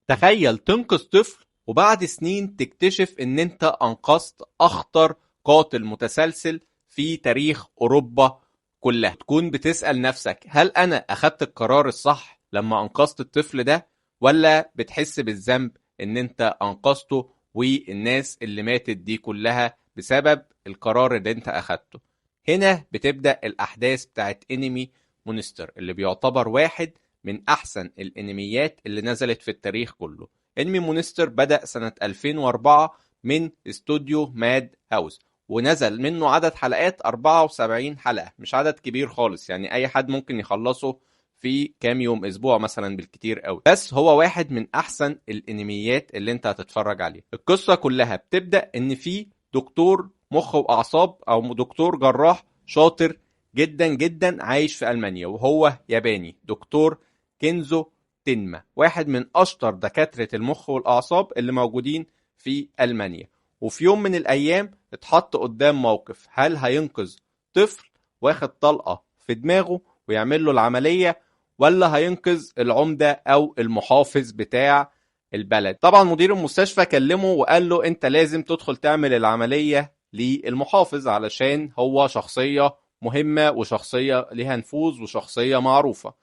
تخيل تنقذ طفل وبعد سنين تكتشف ان انت انقذت اخطر قاتل متسلسل في تاريخ اوروبا كلها. تكون بتسأل نفسك هل انا اخدت القرار الصح لما انقذت الطفل ده، ولا بتحس بالذنب ان انت انقذته والناس اللي ماتت دي كلها بسبب القرار اللي انت اخدته. هنا بتبدأ الاحداث بتاعت انمي مونستر اللي بيعتبر واحد من احسن الانميات اللي نزلت في التاريخ كله. انمي مونستر بدأ سنة 2004 من استوديو ماد هاوس، ونزل منه عدد حلقات 74 حلقة، مش عدد كبير خالص، يعني اي حد ممكن يخلصه في كام يوم، اسبوع مثلا بالكتير قوي. بس هو واحد من احسن الانميات اللي انت هتتفرج عليه. القصة كلها بتبدأ ان في دكتور مخ واعصاب او دكتور جراح شاطر جدا جدا عايش في المانيا، وهو ياباني، دكتور كينزو تنما، واحد من اشطر دكاترة المخ والاعصاب اللي موجودين في المانيا. وفي يوم من الايام اتحط قدام موقف، هل هينقذ طفل واخد طلقة في دماغه ويعمل له العملية، ولا هينقذ العمدة او المحافظ بتاع البلد؟ طبعا مدير المستشفى كلمة وقال له انت لازم تدخل تعمل العملية للمحافظ علشان هو شخصية مهمة وشخصية لها نفوذ وشخصية معروفة.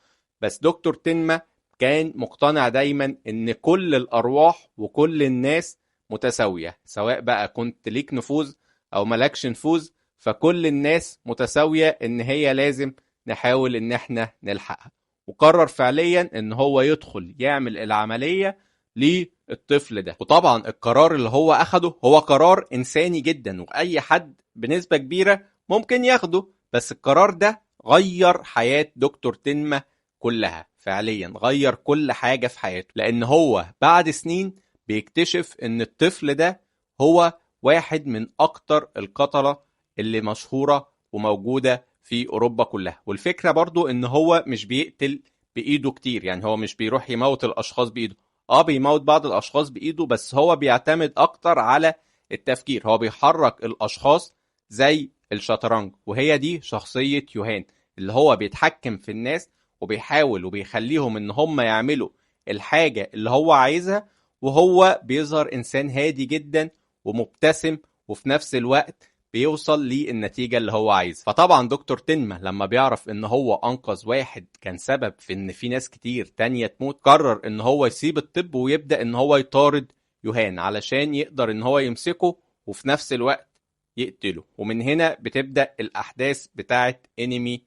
بس دكتور تنما كان مقتنع دايما ان كل الارواح وكل الناس متساوية، سواء بقى كنت ليك نفوذ او مالكش نفوذ، فكل الناس متساوية ان هي لازم نحاول ان احنا نلحقها. وقرر فعليا ان هو يدخل يعمل العملية للطفل ده. وطبعا القرار اللي هو اخده هو قرار انساني جدا، واي حد بنسبة كبيرة ممكن ياخده، بس القرار ده غير حياة دكتور تنما كلها، فعليا غير كل حاجة في حياته، لان هو بعد سنين بيكتشف ان الطفل ده هو واحد من اكتر القتلة اللي مشهورة وموجودة في اوروبا كلها. والفكرة برضو ان هو مش بيقتل بايده كتير، يعني هو مش بيروح يموت الاشخاص بايده، بيموت بعض الاشخاص بايده، بس هو بيعتمد اكتر على التفكير، هو بيحرك الاشخاص زي الشطرنج. وهي دي شخصية يوهان اللي هو بيتحكم في الناس وبيحاول وبيخليهم ان هم يعملوا الحاجة اللي هو عايزها، وهو بيظهر انسان هادي جدا ومبتسم، وفي نفس الوقت بيوصل للنتيجة اللي هو عايزها. فطبعا دكتور تنما لما بيعرف ان هو انقذ واحد كان سبب في ان في ناس كتير تانية تموت، قرر ان هو يسيب الطب ويبدأ ان هو يطارد يوهان علشان يقدر ان هو يمسكه وفي نفس الوقت يقتله. ومن هنا بتبدأ الأحداث بتاعت انمي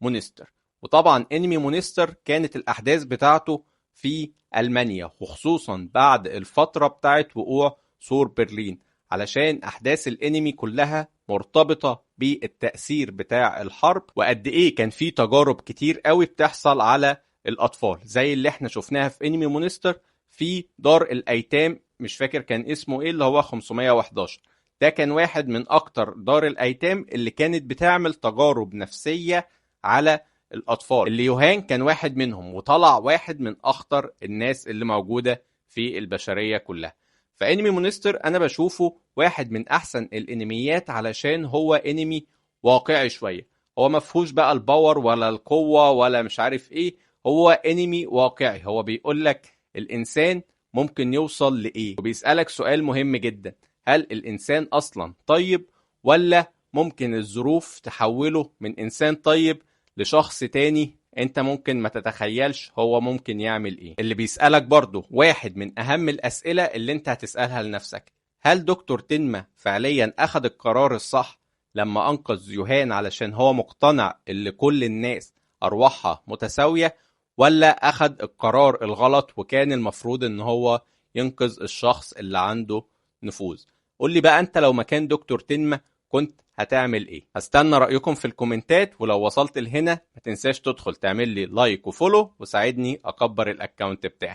مونستر. وطبعا انمي مونستر كانت الأحداث بتاعته في ألمانيا، وخصوصا بعد الفترة بتاعت وقوع سور برلين، علشان أحداث الانمي كلها مرتبطة بالتأثير بتاع الحرب، وقد إيه كان في تجارب كتير قوي بتحصل على الأطفال زي اللي احنا شفناها في انمي مونستر في دار الأيتام، مش فاكر كان اسمه إيه، اللي هو 511. ده كان واحد من أكتر دار الأيتام اللي كانت بتعمل تجارب نفسية على الأطفال، اللي يوهان كان واحد منهم، وطلع واحد من أخطر الناس اللي موجودة في البشرية كلها. فانمي مونستر انا بشوفه واحد من احسن الانميات علشان هو انمي واقعي شوية، هو ما فيهوش بقى ال power ولا القوة ولا مش عارف ايه، هو انمي واقعي، هو بيقول لك الانسان ممكن يوصل لايه، وبيسالك سؤال مهم جدا، هل الانسان اصلا طيب ولا ممكن الظروف تحوله من انسان طيب لشخص تاني انت ممكن ما تتخيلش هو ممكن يعمل ايه. اللي بيسألك برضو واحد من اهم الاسئلة اللي انت هتسألها لنفسك، هل دكتور تنما فعليا اخد القرار الصح لما انقذ يوهان علشان هو مقتنع اللي كل الناس ارواحها متساوية، ولا اخد القرار الغلط وكان المفروض ان هو ينقذ الشخص اللي عنده نفوذ؟ قول لي بقى انت لو مكان دكتور تنما كنت هتعمل ايه؟ هستنى رأيكم في الكومنتات، ولو وصلت لهنا ما تنساش تدخل تعمل لي like و follow وساعدني اكبر ال account بتاعي.